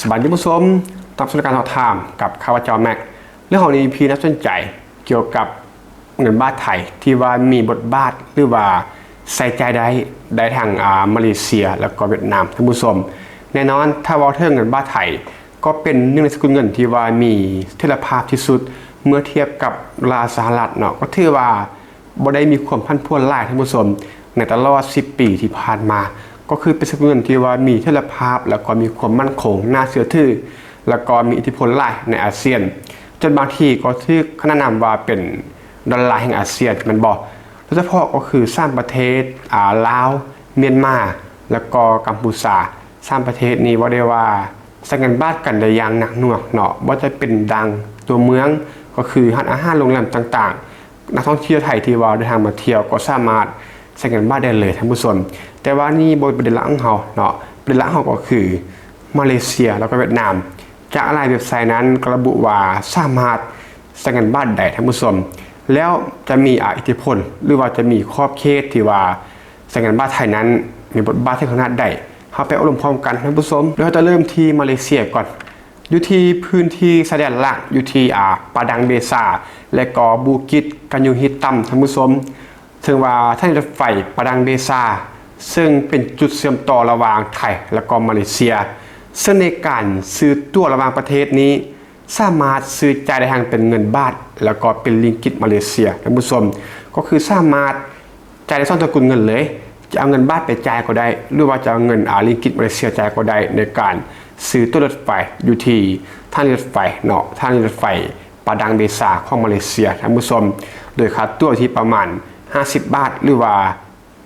ສະບາຍດີທ່ານຜູ້ຊົມ, ຕາມສຳລັບການສອບຖາມກັບຂ້າພະເຈົ້າແມັກ. ເລື່ອງຂອງ ອີ ພີ ໜ້າສົນໃຈກ່ຽວກັບເງິນບາດໄທທີ່ວ່າມີບົດບາດ ຫຼືວ່າໃຊ້ຈ່າຍໄດ້ ໄດ້ທັງ ອາ ມາເລເຊຍ ແລ້ວກໍຫວຽດນາມ ທ່ານຜູ້ຊົມ. ແນ່ນອນ ຖ້າເວົ້າເຖິງເງິນບາດໄທ ກໍເປັນໜຶ່ງໃນສະກຸນເງິນທີ່ວ່າມີສະຖຽນລະພາບທີ່ສຸດ ເມື່ອທຽບກັບໂດລາສະຫະລັດເນາະ, ກໍຖືວ່າ ບໍ່ໄດ້ມີຄວາມຜັນຜວນຫຼາຍ ທ່ານຜູ້ຊົມ. ໃນຕະຫຼອດສິບປີທີ່ຜ່ານມາ ກໍຄືເປັນສະກຸນເງິນທີ່ວ່າມີສະຖຽນລະພາບ ແລ້ວກໍມີຄວາມໝັ້ນຄົງ ໜ້າເຊື່ອຖື ແລ້ວກໍມີອິດທິພົນຫຼາຍໃນອາຊຽນ, ຈົນບາງທີກໍຖືກຂະໜານນາມວ່າເປັນດອນລາແຫ່ງອາຊຽນ ແມ່ນບໍ່? ໂດຍສະເພາະກໍຄືສາມປະເທດ ອາ ລາວ, ມຽນມາ ແລ້ວກໍກຳປູຊາ. ສາມປະເທດນີ້ເວົ້າໄດ້ວ່າ ໃຊ້ເງິນບາດກັນໄດ້ຢ່າງໜັກໜ່ວງເນາະ, ບໍ່ວ່າຈະເປັນດັ່ງຕົວເມືອງ ກໍຄືຮ້ານອາຫານ, ໂຮງແຮມຕ່າງໆ, ນັກທ່ອງທ່ຽວໄທທີ່ວ່າເດີນທາງມາທ່ຽວກໍສາມາດໃຊ້ເງິນບາດໄດ້ເລີຍ ທ່ານຜູ້ຊົມ. ແຕ່ວ່ານີ້ບໍ່ແມ່ນປະເດັນຫຼັກຂອງເຮົາເນາະ, ປະເດັນຫຼັກຂອງເຮົາກໍຄືມາເລເຊຍ ແລ້ວກໍຫວຽດນາມ. ຈາກຫຼາຍເວັບໄຊນັ້ນກໍລະບຸວ່າສາມາດໃຊ້ເງິນບາດໄດ້ ທ່ານຜູ້ຊົມ. ແລ້ວຈະມີ ອາ ອິດທິພົນ ຫຼືວ່າຈະມີຂອບເຂດທີ່ວ່າ ສາຍງານບາດໄທນັ້ນມີບົດບາດເຖິງຂະໜາດໃດ? ເຮົາໄປໂອ້ລົມພ້ອມກັນ ທ່ານຜູ້ຊົມ. ໂດຍເຮົາຈະເລີ່ມທີ່ມາເລເຊຍກ່ອນ. ຢູ່ທີ່ພື້ນທີ່ຊາຍແດນຫຼັກ ຢູ່ທີ່ ອາ ປາດັງເບຊາ ແລະກໍບູກິດກະຍູຮິຕັມ ທ່ານຜູ້ຊົມ. ເຊິ່ງວ່າສະຖານີລົດໄຟປາດັງເບຊາ ເຊິ່ງເປັນຈຸດເຊື່ອມຕໍ່ລະຫວ່າງໄທ ແລະກໍມາເລເຊຍ, ເຊິ່ງໃນການຊື້ຕົ໋ວລະຫວ່າງປະເທດນີ້ ສາມາດຊື້ຈ່າຍໄດ້ທັງເປັນເງິນບາດ ແລ້ວກໍເປັນລິງກິດມາເລເຊຍ ທ່ານຜູ້ຊົມ. ກໍຄືສາມາດຈ່າຍໄດ້ສອງສະກຸນເງິນເລີຍ, ຈະເອົາເງິນບາດໄປຈ່າຍກໍໄດ້ ຫຼືວ່າຈະເອົາເງິນ ອາ ລິງກິດມາເລເຊຍຈ່າຍກໍໄດ້ ໃນການຊື້ຕົ໋ວລົດໄຟຢູ່ທີ່ສະຖານີລົດໄຟເນາະ, ສະຖານີລົດໄຟປາດັງເບຊາຂອງມາເລເຊຍ ທ່ານຜູ້ຊົມ. ໂດຍຄ່າຕົ໋ວທີ່ປະມານຫ້າສິບບາດ ຫຼືວ່າ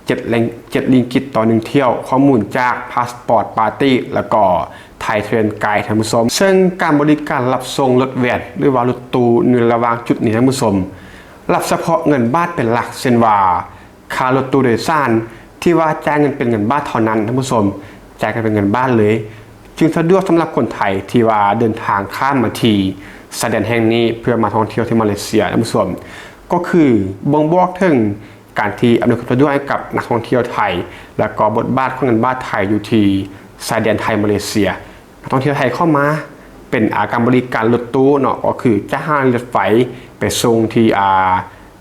ເຈັດລິງ ເຈັດລິງກິດຕໍ່ໜຶ່ງຖ້ຽວ. ຂໍ້ມູນຈາກ Passport Party ແລ້ວກໍ Thai Train Guide ທ່ານຜູ້ຊົມ. ເຊິ່ງການບໍລິການຮັບສົ່ງລົດແວນ ຫຼືວ່າລົດຕູ້ໃນລະຫວ່າງຈຸດນີ້ ທ່ານຜູ້ຊົມ, ຮັບສະເພາະເງິນບາດເປັນຫຼັກ, ເຊັ່ນວ່າ ຄ່າລົດຕູ້ໂດຍສານທີ່ວ່າຈ່າຍເງິນເປັນເງິນບາດເທົ່ານັ້ນ ທ່ານຜູ້ຊົມ, ຈ່າຍກັນເປັນເງິນບາດເລີຍ, ຈຶ່ງສະດວກສຳລັບຄົນໄທທີ່ວ່າເດີນທາງຂ້າມມາທີ່ຊາຍແດນແຫ່ງນີ້ ເພື່ອມາທ່ອງທ່ຽວທີ່ມາເລເຊຍ ທ່ານຜູ້ຊົມ. ກໍຄືບົ່ງບອກເຖິງ ການທີ່ອຳນວຍຄວາມສະດວກໃຫ້ກັບນັກທ່ອງທ່ຽວໄທ ແລະກໍບົດບາດຂອງເງິນບາດໄທຢູ່ທີ່ຊາຍແດນໄທ-ມາເລເຊຍ. ນັກທ່ອງທ່ຽວໄທເຂົ້າມາເປັນ ອາ ການບໍລິການລົດຕູ້ເນາະ, ກໍຄືຈາກສະຖານີລົດໄຟໄປສົ່ງທີ່ ອາ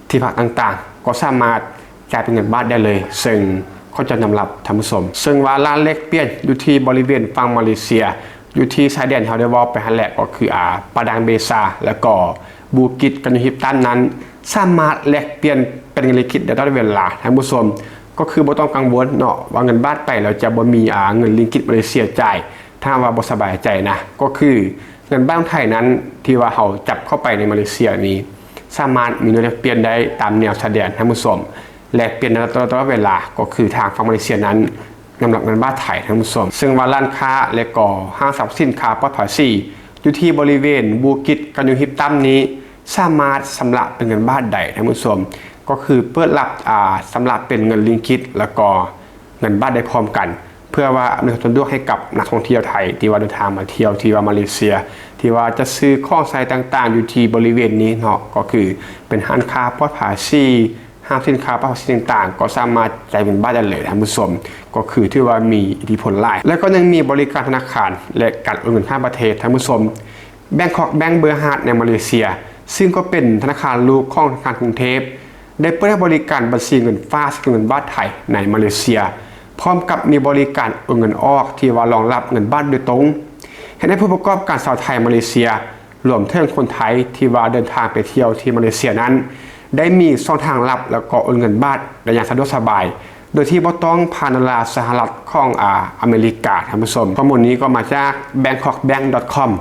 ທີ່ພັກຕ່າງໆ ກໍສາມາດຈ່າຍເປັນເງິນບາດໄດ້ເລີຍ, ເຊິ່ງຂໍຈະຍອມຮັບ ທ່ານຜູ້ຊົມ. ເຊິ່ງວ່າຮ້ານແລກປ່ຽນຢູ່ທີ່ບໍລິເວນຝັ່ງມາເລເຊຍ ຢູ່ທີ່ຊາຍແດນທີ່ເຮົາໄດ້ເວົ້າໄປຫັ້ນແຫຼະ ກໍຄື ອາ ປາດັງເບຊາ ແລ້ວກໍບູກິດກະຍູຮິຕັມນັ້ນ ສາມາດແລກປ່ຽນເປັນເງິນລິງກິດໄດ້ຕະຫຼອດເວລາ ທ່ານຜູ້ຊົມ. ກໍຄືບໍ່ຕ້ອງກັງວົນເນາະ ວ່າເງິນບາດໄປແລ້ວຈະບໍ່ມີ ອາ ເງິນລິງກິດມາເລເຊຍຈ່າຍ ຖ້າຫາກວ່າບໍ່ສະບາຍໃຈນະ. ກໍຄືເງິນບາດຂອງໄທນັ້ນ ທີ່ວ່າເຮົາຈັບເຂົ້າໄປໃນມາເລເຊຍນີ້ ສາມາດມີໜ່ວຍແລກປ່ຽນໄດ້ຕາມແນວຊາຍແດນ ທ່ານຜູ້ຊົມ, ແລກປ່ຽນໄດ້ຕະຫຼອດເວລາ. ກໍຄືທາງຝັ່ງມາເລເຊຍນັ້ນ ຍອມຮັບເງິນບາດໄທ ທ່ານຜູ້ຊົມ. ເຊິ່ງວ່າຮ້ານຄ້າ ແລະກໍຫ້າງສັບສິນຄ້າປອດພາສີ ຢູ່ທີ່ບໍລິເວນບູກິດກະຍູຮິຕັມນີ້ ສາມາດຊຳລະເປັນເງິນບາດໄດ້ ທ່ານຜູ້ຊົມ. ກໍຄືເປີດຮັບ ອາ ຊຳລະເປັນເງິນລິງກິດ ແລ້ວກໍເງິນບາດໄດ້ພ້ອມກັນ ເພື່ອວ່າອຳນວຍຄວາມສະດວກໃຫ້ກັບນັກທ່ອງທ່ຽວໄທທີ່ວ່າເດີນທາງມາທ່ຽວທີ່ວ່າມາເລເຊຍ ທີ່ວ່າຈະຊື້ຂອງໃຊ້ຕ່າງໆ ຢູ່ທີ່ບໍລິເວນນີ້ເນາະ, ກໍຄືເປັນຮ້ານຄ້າປອດພາສີ ຫ້າງສິນຄ້າປະກອບສິນຕ່າງໆ ກໍສາມາດຈ່າຍເປັນບາດໄດ້ເລີຍ ທ່ານຜູ້ຊົມ, ກໍຄືຖືວ່າມີອິດທິພົນຫຼາຍ. ແລະກໍຍັງມີບໍລິການທະນາຄານ ແລະການໂອນເງິນຂ້າມປະເທດ ທ່ານຜູ້ຊົມ. ແບງຄອກແບັງ ເບີຮາດ ໃນມາເລເຊຍ ຊຶ່ງກໍເປັນທະນາຄານລູກຂອງທະນາຄານກຸງເທບ ໄດ້ເປີດໃຫ້ບໍລິການບັນຊີເງິນຝາກສະກຸນເງິນບາດໄທໃນມາເລເຊຍ, ພ້ອມກັບມີບໍລິການໂອນເງິນອອກທີ່ວ່າລອງຮັບເງິນບາດໂດຍຕົງ, ເຮັດໃຫ້ຜູ້ປະກອບການຊາວໄທມາເລເຊຍ ລວມເຖິງຄົນໄທທີ່ວ່າເດີນທາງໄປທ່ຽວທີ່ມາເລເຊຍນັ້ນ ໄດ້ມີຊ່ອງທາງຮັບ ແລ້ວກໍໂອນເງິນບາດໄດ້ຢ່າງສະດວກສະບາຍ ໂດຍທີ່ບໍ່ຕ້ອງຜ່ານໂດລາສະຫະລັດຂອງ ອາ ອາເມລິກາ ທ່ານຜູ້ຊົມ. ຂໍ້ມູນນີ້ກໍມາຈາກ Bangkok Bank dot com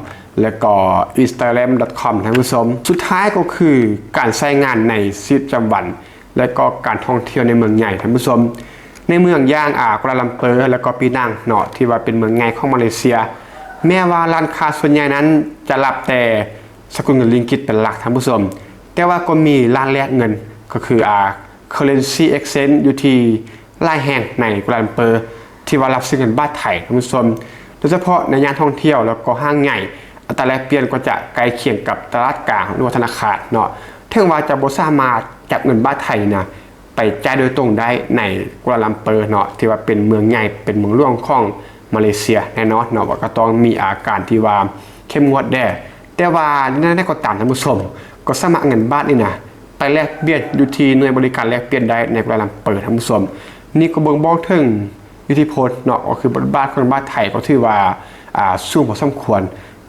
ແລະກໍ Instagram dot com ທ່ານຜູ້ຊົມ. ສຸດທ້າຍກໍຄືການໃຊ້ງານໃນຊີວິດປະຈຳວັນ ແລະກໍການທ່ອງທ່ຽວໃນເມືອງໃຫຍ່ ທ່ານຜູ້ຊົມ. ໃນເມືອງຢ່າງ ອາ ກົວລາລັມເປີ ແລະກໍປີນັງເນາະ ທີ່ວ່າເປັນເມືອງໃຫຍ່ຂອງມາເລເຊຍ, ແມ້ວ່າຮ້ານຄ້າສ່ວນໃຫຍ່ນັ້ນຈະຮັບແຕ່ສະກຸນເງິນລິງກິດເປັນຫຼັກ ທ່ານຜູ້ຊົມ, ແຕ່ວ່າກໍມີຮ້ານແລກເງິນ ກໍຄື ອາ currency exchange ຢູ່ທີ່ຫຼາຍແຫ່ງໃນກົວລາລັມເປີ ທີ່ວ່າຮັບຊື້ເງິນບາດໄທ ທ່ານຜູ້ຊົມ, ໂດຍສະເພາະໃນຍ່ານທ່ອງທ່ຽວ ແລ້ວກໍຫ້າງໃຫຍ່ ອັດຕາແລກປ່ຽນກໍຈະໃກ້ຄຽງກັບຕະຫຼາດກາງ ຫຼືວ່າທະນາຄານເນາະ. ເຖິງວ່າຈະບໍ່ສາມາດຈັບເງິນບາດໄທນີ້ນະ ໄປຈ່າຍໂດຍຕົງໄດ້ໃນກົວລາລັມເປີເນາະ ທີ່ວ່າເປັນເມືອງໃຫຍ່ ເປັນເມືອງຫຼວງຂອງ ມາເລເຊຍແນ່ນອນເນາະ ວ່າກໍຕ້ອງມີອາການທີ່ວ່າເຂັ້ມງວດແດ່. ແຕ່ວ່າແນວໃດກໍຕາມທ່ານຜູ້ຊົມ ກໍສາມາດເອົາເງິນບາດນີ້ນະ ໄປແລກປ່ຽນຢູ່ທີ່ໜ່ວຍບໍລິການແລກປ່ຽນໄດ້ໃນກົວລາລັມເປີທ່ານຜູ້ຊົມ. ນີ້ກໍບົ່ງບອກເຖິງອິດທິພົນເນາະ ກໍຄືບົດບາດຂອງບາດໄທກໍຖືວ່າ ອ່າ ສູງພໍສົມຄວນ.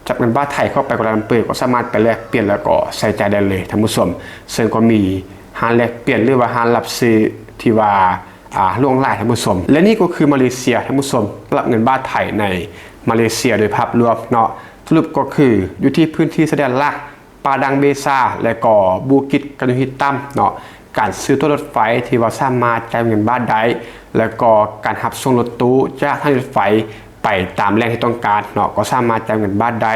ຈັບເງິນບາດໄທເຂົ້າໄປກົວລາລັມເປີ ກໍສາມາດໄປແລກປ່ຽນ ແລ້ວກໍໃຊ້ຈ່າຍໄດ້ເລີຍທ່ານຜູ້ຊົມ. ເຊິ່ງກໍມີຮ້ານແລກປ່ຽນ ຫຼືວ່າຮ້ານຮັບຊື້ທີ່ວ່າ ອ່າ ຫຼວງຫຼາຍທ່ານຜູ້ຊົມ. ແລະນີ້ກໍຄືມາເລເຊຍທ່ານຜູ້ຊົມ ຕະຫຼາດເງິນບາດໄທໃນມາເລເຊຍໂດຍພາບລວມເນາະ. ສະຫຼຸບກໍຄືຢູ່ທີ່ພື້ນທີ່ຊາຍແດນຫຼັກ ປາດັງເບຊາ ແລະກໍບູກິດກະຍູຮິຕັມເນາະ ການຊື້ຕົ໋ວລົດໄຟທີ່ວ່າສາມາດຈ່າຍເປັນເງິນບາດໄດ້ ແລະກໍການຮັບສົ່ງລົດຕູ້ຈາກສະຖານີລົດໄຟໄປຕາມແຫຼ່ງທີ່ຕ້ອງການເນາະ ກໍສາມາດຈ່າຍເປັນເງິນບາດໄດ້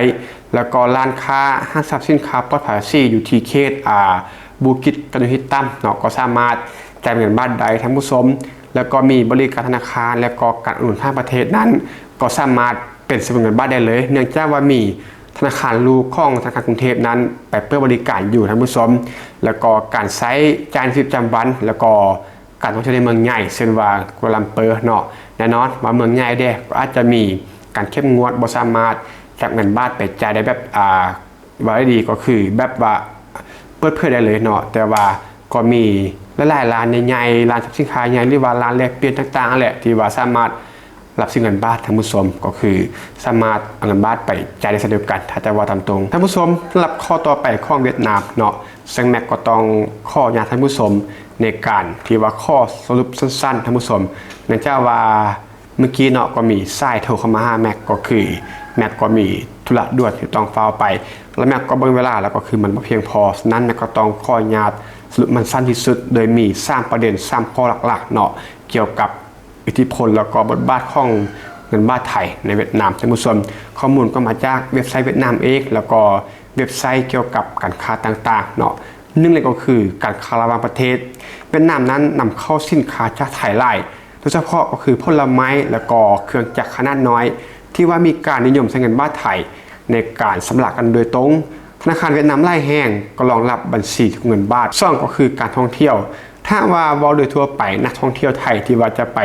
ແລະກໍຮ້ານຄ້າ ຫ້າງສັບສິນຄ້າປອດພາສີຢູ່ທີ່ເຂດ ອ່າ ບູກິດກະຍູຮິຕັມເນາະ ກໍສາມາດຈ່າຍເປັນເງິນບາດໄດ້ທ່ານຜູ້ຊົມ. ແລ້ວກໍມີບໍລິການທະນາຄານ ແລ້ວກໍການອຸດໜູນທາງປະເທດນັ້ນ ກໍສາມາດເປັນສະກຸນເງິນບາດໄດ້ເລີຍ ເນື່ອງຈາກວ່າມີທະນາຄານລູກຂອງທະນາຄານກຸງເທບນັ້ນໄປເປີດບໍລິການຢູ່ທ່ານຜູ້ຊົມ. ແລ້ວກໍການໃຊ້ຈ່າຍໃນຊີວິດປະຈຳວັນ ແລ້ວກໍການທ່ອງທ່ຽວໃນເມືອງໃຫຍ່ ເຊັ່ນວ່າກົວລາລັມເປີເນາະ ແນ່ນອນວ່າເມືອງໃຫຍ່ເດ້ ກໍອາດຈະມີການເຂັ້ມງວດ ບໍ່ສາມາດຈັບເງິນບາດໄປຈ່າຍໄດ້ແບບ ອ່າ ວ່າໄດ້ດີກໍຄືແບບວ່າເປີດເຜີຍໄດ້ເລີຍເນາະ. ແຕ່ວ່າກໍມີຫຼາຍໆຮ້ານໃຫຍ່ໆ ຮ້ານສັບສິນຄ້າໃຫຍ່ ຫຼືວ່າຮ້ານແລກປ່ຽນຕ່າງໆຫັ້ນແຫຼະ ທີ່ວ່າສາມາດຮັບຊື້ເງິນບາດທ່ານຜູ້ຊົມ ກໍຄືສາມາດເອົາເງິນບາດໄປຈ່າຍໄດ້ເຊັ່ນດຽວກັນ ຖ້າຈະເວົ້າຕາມຕົງທ່ານຜູ້ຊົມ. ສຳລັບຂໍ້ຕໍ່ໄປຂອງຫວຽດນາມເນາະ ເຊິ່ງແມັກກໍຕ້ອງຂໍອະນຸຍາດທ່ານຜູ້ຊົມໃນການທີ່ວ່າຂໍສະຫຼຸບສັ້ນໆທ່ານຜູ້ຊົມ ເນື່ອງຈາກວ່າ ເມື່ອກີ້ເນາະ ກໍມີສາຍໂທເຂົ້າມາຫາແມັກ ກໍຄືແມັກກໍມີທຸລະດ່ວນທີ່ຕ້ອງຟ້າວໄປ ແລະແມັກກໍເບິ່ງເວລາ ແລ້ວກໍຄືມັນບໍ່ພຽງພໍ. ສະນັ້ນແມັກກໍຕ້ອງຂໍອະນຸຍາດສະຫຼຸບມັນສັ້ນທີ່ສຸດ ໂດຍມີສາມປະເດັນ ສາມຂໍ້ຫຼັກໆເນາະ ກ່ຽວກັບອິດທິພົນ ແລ້ວກໍບົດບາດຂອງເງິນບາດໄທໃນຫວຽດນາມ. ທ່ານຜູ້ຊົມ ຂໍ້ມູນກໍມາຈາກເວັບໄຊຫວຽດນາມເອງ ແລ້ວກໍເວັບໄຊກ່ຽວກັບການຄ້າຕ່າງໆເນາະ. ໜຶ່ງເລີຍກໍຄືການຄ້າລະຫວ່າງປະເທດ. ຫວຽດນາມນັ້ນນຳເຂົ້າສິນຄ້າຈາກໄທຫຼາຍ ໂດຍສະເພາະກໍຄືຜົນລະໄມ້ ແລ້ວກໍເຄື່ອງຈັກຂະໜາດນ້ອຍ ທີ່ວ່າມີການນິຍົມໃຊ້ເງິນບາດໄທໃນການຊຳລະກັນໂດຍຕົງ. ທະນາຄານຫວຽດນາມຫຼາຍແຫ່ງກໍລອງຮັບບັນຊີສະກຸນເງິນບາດ. ສອງ ກໍຄືການທ່ອງທ່ຽວ. ຖ້າຫາກວ່າເວົ້າໂດຍທົ່ວໄປ ນັກທ່ອງທ່ຽວໄທທີ່ວ່າຈະໄປ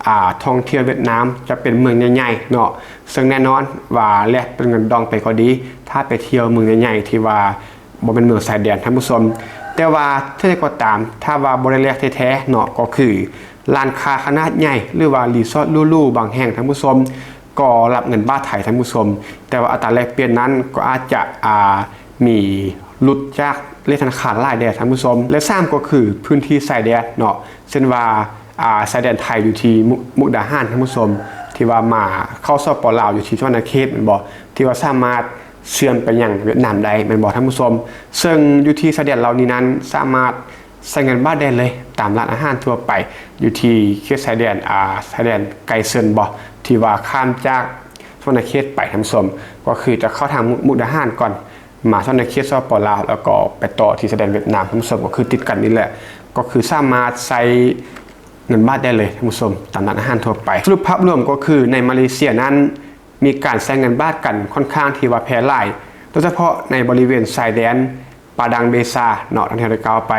ອ່າ ທ່ອງທ່ຽວຫວຽດນາມ ຈະເປັນເມືອງໃຫຍ່ໆເນາະ ເຊິ່ງແນ່ນອນວ່າແລກເປັນເງິນດອງໄປກໍດີ ຖ້າໄປທ່ຽວເມືອງໃຫຍ່ໆທີ່ວ່າ ບໍ່ແມ່ນເມືອງຊາຍແດນທ່ານຜູ້ຊົມ. ແຕ່ວ່າເທື່ອໃດກໍຕາມ ຖ້າວ່າບໍ່ໄດ້ແລກແທ້ໆເນາະ ກໍຄືຮ້ານຄ້າຂະໜາດໃຫຍ່ ຫຼືວ່າຣີສອດຫຼູໆບາງແຫ່ງທ່ານຜູ້ຊົມ ກໍຮັບເງິນບາດໄທທ່ານຜູ້ຊົມ. ແຕ່ວ່າອັດຕາແລກປ່ຽນນັ້ນກໍອາດຈະ ອ່າ ມີຫຼຸດຈາກເລກທະນາຄານຫຼາຍແດ່ທ່ານຜູ້ຊົມ. ແລະສາມ ກໍຄືພື້ນທີ່ຊາຍແດນເນາະ ເຊັ່ນວ່າ ອ່າ ຊາຍແດນໄທຢູ່ທີ່ມຸກ ມຸກດາຫານທ່ານຜູ້ຊົມ ທີ່ວ່າມາເຂົ້າ ສປ ລາວ ຢູ່ທີ່ສະຫວັນນະເຂດແມ່ນບໍ່ ທີ່ວ່າສາມາດ ເຊື່ອມໄປຍັງຫວຽດນາມໄດ້ແມ່ນບໍ່ທ່ານຜູ້ຊົມ? ເຊິ່ງຢູ່ທີ່ຊາຍແດນເຫຼົ່ານີ້ນັ້ນ ສາມາດໃຊ້ເງິນບາດໄດ້ເລີຍ ຕາມຮ້ານອາຫານທົ່ວໄປ ຢູ່ທີ່ເຂດຊາຍແດນ ອ່າ ຊາຍແດນໄກເຊິນບໍ່ ທີ່ວ່າຂ້າມຈາກສະຫວັນນະເຂດໄປທ່ານຜູ້ຊົມ ກໍຄືຈະເຂົ້າທາງມຸກ ມຸກດາຫານກ່ອນ ມາສະຫວັນນະເຂດ ສປ ລາວ ແລ້ວກໍໄປຕໍ່ທີ່ຊາຍແດນຫວຽດນາມທ່ານຜູ້ຊົມ ກໍຄືຕິດກັນນີ້ແຫຼະ ກໍຄືສາມາດໃຊ້ເງິນບາດໄດ້ເລີຍທ່ານຜູ້ຊົມ ຕາມຮ້ານອາຫານທົ່ວໄປ. ສະຫຼຸບພາບລວມກໍຄືໃນມາເລເຊຍນັ້ນ ມີການໃຊ້ເງິນບາດກັນຂ້ອນຂ້າງທີ່ວ່າແຜ່ຫຼາຍ ໂດຍສະເພາະໃນບໍລິເວນຊາຍແດນປາດັງເບຊາເນາະ ດັ່ງທີ່ເຮົາໄດ້ກ່າວໄປ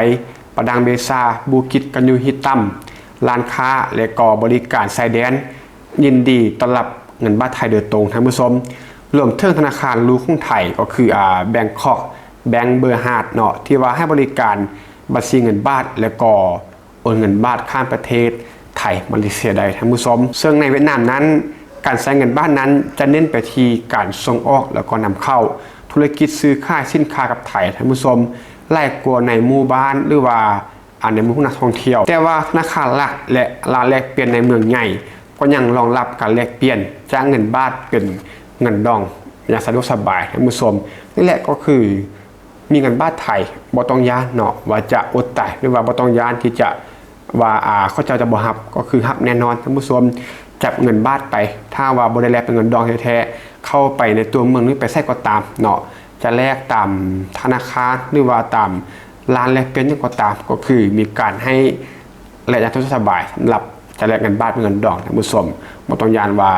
ປາດັງເບຊາ, ບູກິດກະຍູຮິຕັມ, ຮ້ານຄ້າ ແລະກໍບໍລິການຊາຍແດນ ຍິນດີຕ້ອນຮັບເງິນບາດໄທໂດຍຕົງທ່ານຜູ້ຊົມ ລວມເຖິງທະນາຄານລູກຂອງໄທ ກໍຄື ອ່າ ແບງຄອກ ແບງ ເບີຮາດເນາະ ທີ່ວ່າໃຫ້ບໍລິການບັນຊີເງິນບາດ ແລະກໍ ໂອນເງິນບາດຂ້າມປະເທດໄທມາເລເຊຍໄດ້ທ່ານຜູ້ຊົມ. ເຊິ່ງໃນຫວຽດນາມນັ້ນ ການໃຊ້ເງິນບາດນັ້ນຈະເນັ້ນໄປທີ່ການສົ່ງອອກ ແລ້ວກໍນຳເຂົ້າ, ທຸລະກິດຊື້ຂາຍສິນຄ້າກັບໄທທ່ານຜູ້ຊົມ ຫຼາຍກວ່າໃນໝູ່ບ້ານ ຫຼືວ່າ ອ່າ ໃນໝູ່ນັກທ່ອງທ່ຽວ. ແຕ່ວ່າທະນາຄານຫຼັກ ແລະ ຮ້ານແລກປ່ຽນໃນເມືອງໃຫຍ່ ກໍຍັງລອງຮັບການແລກປ່ຽນຈາກເງິນບາດເປັນເງິນດອງຢ່າງສະດວກສະບາຍທ່ານຜູ້ຊົມ. ນີ້ແຫຼະກໍຄື ມີເງິນບາດໄທ ບໍ່ຕ້ອງຢ້ານເນາະ ວ່າຈະອົດຕາຍ ຫຼືວ່າບໍ່ຕ້ອງຢ້ານທີ່ຈະວ່າ ອ່າ ເຂົາເຈົ້າຈະບໍ່ຮັບ ກໍຄືຮັບແນ່ນອນທ່ານຜູ້ຊົມ. ຈັບເງິນບາດໄປ ຖ້າວ່າບໍ່ໄດ້ແລກເປັນເງິນດອງແທ້ໆ ເຂົ້າໄປໃນຕົວເມືອງ ຫຼື ໄປໃສກໍຕາມເນາະ ຈະແລກຕາມທະນາຄານ ຫຼືວ່າຕາມຮ້ານແລກປ່ຽນຫຍັງກໍຕາມ ກໍຄືມີການໃຫ້ແລກຢ່າງສະດວກສະບາຍ ສຳລັບຈະແລກເງິນບາດເປັນເງິນດອງທ່ານຜູ້ຊົມ. ບໍ່ຕ້ອງຢ້ານວ່າ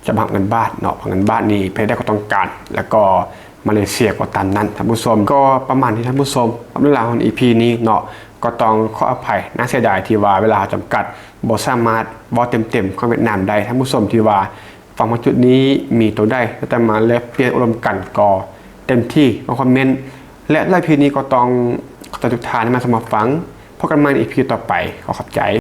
ຈະບັງເງິນບາດເນາະ ເພາະເງິນບາດນີ້ໃຜໃດກໍຕ້ອງການ ແລ້ວກໍມາເລເຊຍກໍຕາມນັ້ນທ່ານຜູ້ຊົມ. ກໍປະມານນີ້ທ່ານຜູ້ຊົມ ສຳລັບເລື່ອງລາວຂອງ ອີພີ ນີ້ເນາະ ກໍຕ້ອງຂໍອະໄພ ໜ້າເສຍດາຍທີ່ວ່າເວລາເຮົາຈຳກັດ ບໍ່ສາມາດເວົ້າເຕັມໆຂອງຫວຽດນາມໄດ້. ທ່ານຜູ້ຊົມທີ່ວ່າ ຟັງມາຈຸດນີ້ມີໂຕໃດ ແຕ່ມາແລກປ່ຽນໂອ້ລົມກັນກໍເຕັມທີ່ ມາຄອມເມັນ ແລະ ສຳລັບ EP ນີ້ກໍຕ້ອງຂອບໃຈທຸກທ່ານທີ່ມາຮັບຊົມຮັບຟັງ. ພົບກັນໃໝ່ໃນ EP ຕໍ່ໄປ. ຂໍຂອບໃຈ.